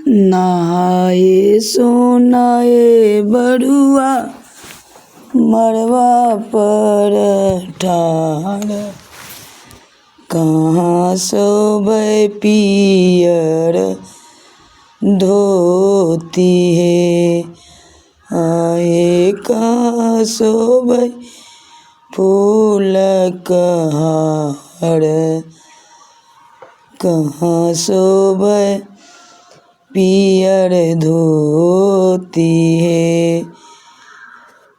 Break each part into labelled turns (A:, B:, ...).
A: नहाए सोनाए बरुआ मड़बा पर ठाढ़, कहाँ शोभै पियर धोती हे, आहे कहाँ शोभै फूलक हार, कहाँ शोभै पियर धोती हे।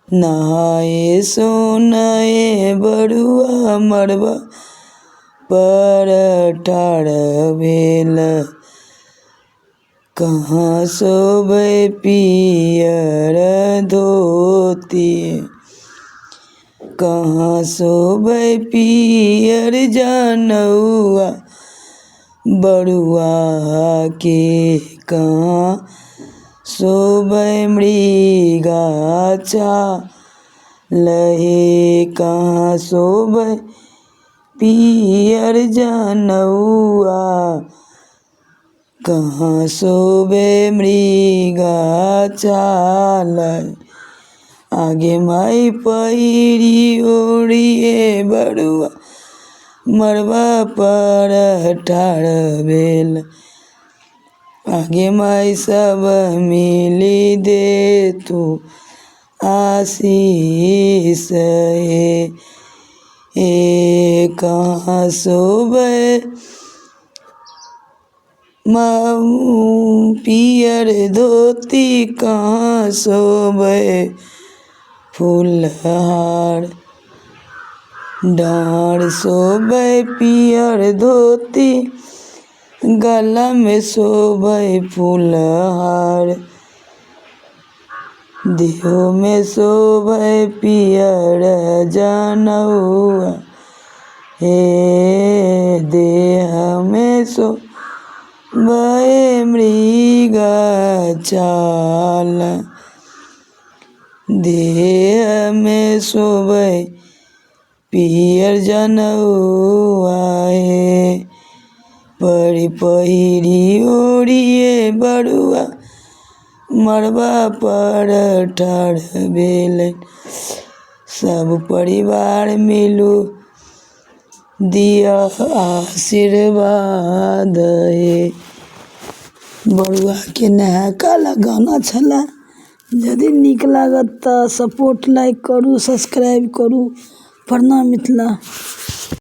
A: नहाए सोनाए बरुआ मड़बा पर ठाढ़ भेल, कहाँ शोभै पियर धोती, कहाँ शोभै पियर जनौआ बरुआ के, कहाँ शोभै मृगाछा लहे, कहाँ शोभै पियर जनौआ, कहाँ शोभै मृगाछा आगे माइ पहिरी ओढ़िए बरुआ मड़बा पर ठाढ़ भेल, आगे माइ सब मिली दे तू आशीष हे, हे कहाँ शोभै पियर धोती, कहाँ शोभै फूलहार, डाँर शोभै पियर धोती, गलामे शोभै फूलहार, देहोमे शोभै पियर जनौआ हे, देहमे शोभै मृग छाल, देहमे शोभै पियर जनौआ हे, परि पहिरी ओढ़िए बरुआ मड़बा पर ठाढ़ भेलै, सब परिवार मिलू दिअ आशीर्वाद हे। बरुआके नहाय कालक गाना छलए। यदि नीक लागत तऽ सपोर्ट लाइक करू, सब्सक्राइब करू। प्रणाम मिथिला।